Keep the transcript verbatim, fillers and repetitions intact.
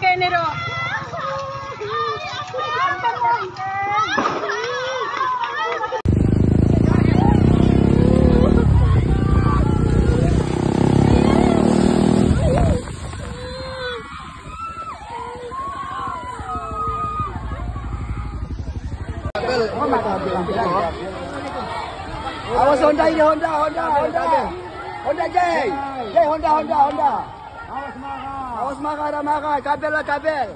Keuneuk. Awas Honda ini, Honda, Honda, Honda. Honda Jai. Jai, Honda, Honda, Honda. Awas marah, marah. Kabel lah, kabel.